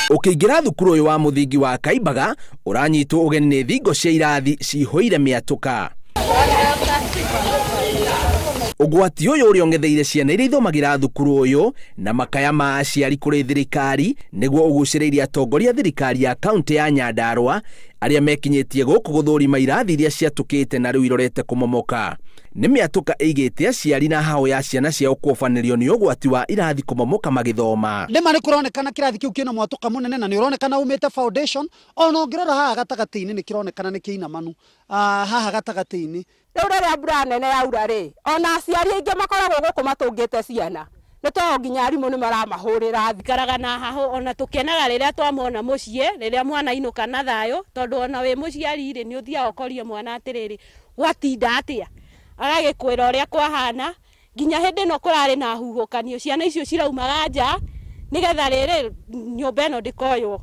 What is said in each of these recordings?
Ũkĩingĩra thukuru ũyũ wa mũthingi wa Kaimbaga ũranyitwo ũgeni nĩ thingo cia irathi cihũire mĩatũka. Ũgwati ũyũ ũrĩa ũng'etheire ciana iria ithomagĩra thukuru ũyũ na makaya ma aciari kũrĩ thirikari nĩguo ũgucĩrĩirie atongoria thirikari ya kaunti ya Nyandarua arĩa mekinyĩtie gũkũ gũthũrima irathi iria ciatũkĩte na rĩu irorete kũmomoka. Nĩ mĩatũka ĩigĩte aciari na hao ya ciana ciao kuobanĩrio nĩ ũgwati wa irathi kũmomoka magĩthoma. Nĩma nĩ kũronekana kĩrathi kĩu kĩna mwatũka mũnene na nĩ ũronekana umĩte foundation, ona ũngĩrora haha gatagatĩ-inĩ nĩ kĩronekana nĩ kĩinamanu haha gatagatĩ-inĩ. Rĩu rĩrĩa mbura nene yaura rĩ, ona aciari aingĩ makoragwo gũkũ matũngĩte ciana nĩ tondũ nginya arimũ nĩ maramahũrĩra. Ikaraga na hahũ ona tũkenaga rĩrĩa twamona mũciĩ, rĩrĩa mwana ainũka na thayũ, tondũ ona wĩ mũciari rĩ nĩ ũthiaga ũkoria mwana atĩrĩrĩ, gwatinda atĩa, agagĩkwĩra ũrĩa kwahana. Nginya hĩndĩ ĩno kũrarĩ na huhũkanio, ciana icio ciraumaga nja nĩgetha rĩrĩ nyũmba ĩno ndĩkoywo.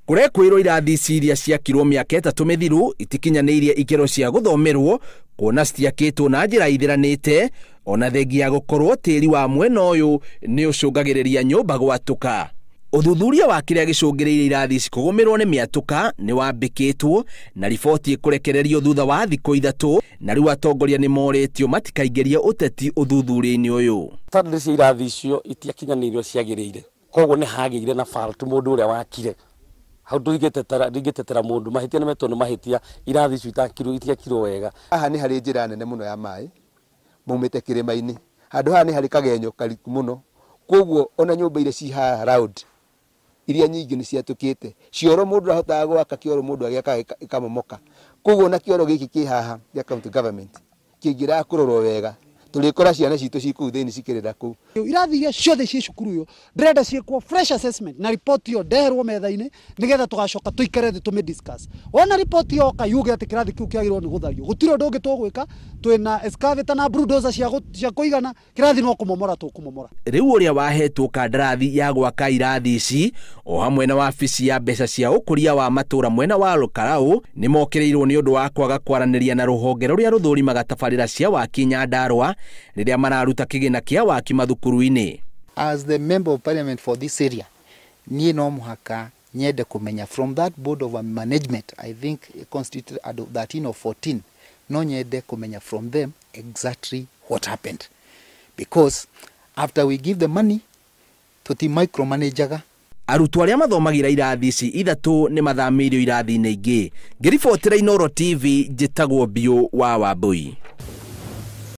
Kũrekwĩrwo irathi ici iria ciakirwo mĩaka 3 mĩthiru itikinyanĩirie ikĩro cia gũthomerwo kuona citiakĩtwo na njĩra ithiranĩte, ona thengia ya gũkorwo tĩri wa mwena ũyũ nĩ ũcũngagĩrĩria nyũmba gwatũka. Ũthuthuria wa kĩrĩa gĩcũngĩrĩirie irathi ici kũgũmĩrwo nĩ mĩatũka nĩ wambĩkĩtwo na riboti ĩkũrekererio thutha wa thikũ 3, na rĩu atongoria nĩ morĩtio matikaingĩrie ũteti ũthuthuria-inĩ ũyũ. Standard cia irathi icio itiakinyanĩirio ciagĩrĩire, koguo nĩ hagĩire na fault mũndũ ũrĩa wakire. Hau ndingĩtetera mũndũ, mahĩtia nĩ metwo nĩ mahĩtia, irathi icio itiakirwo wega. Haha nĩ harĩ njĩra nene mũno ya maĩ maumĩte kĩrĩma-inĩ, handũ haha nĩ harĩ kagenyo kariku mũno, koguo ona nyũmba iria ci haha round iria nyingĩ nĩ ciatũkĩte. Cioro mũndũ ndahotaga gwaka kĩoro, mũndũ agĩaka ĩkamomoka. Koguo ona kĩoro gĩkĩ kĩ haha gĩa county government kĩngĩraga kũrorwo wega, tũrĩkora ciana citũ ci kũu thĩinĩ cikĩrĩra kũu. Irathi iria ciothe ciĩ cukuru ũyũ ndĩrenda ciĩkwo fresh assessment na report ĩyo ndeherwo metha-inĩ nĩgetha tũgacoka tũikare thĩ tũmĩ discuss. Wona report yoka yuge atĩ kĩrathi kĩu kĩagĩrĩirwo nĩ gũthario, gũtirĩ ũndũ ũngĩ tũgwĩka, twĩna excavator na bulldozer cia kũigana, kĩrathi no kũmomora tũkũmomora. Rĩu ũrĩa wahetwo kandarathi ya gwaka irathi ici o hamwe na wabici ya mbeca cia ũkũria wa matũra mwena wa Olkalou nĩ mokĩrĩirwo nĩ ũndũ wa kwaga kwaranĩria na rũhonge rũrĩa rũthũrimaga tabarĩra cia waki Nyandarua rĩrĩa mararuta kĩgĩna kĩa waki mathukuru-inĩ. As the member of parliament for this area, niĩ no mũhaka nyende kũmenya from that board of management, I think constituted out of 13 or 14, no nyende kũmenya from them exactly what happened, because after we give the money tuti micromanajaga. Arutwo arĩa mathomagĩra irathi ici 3 nĩ mathamĩirio irathi-inĩ ingĩ. Ngĩribotera Inooro TV, njĩtagwo Biũ wa Wambui.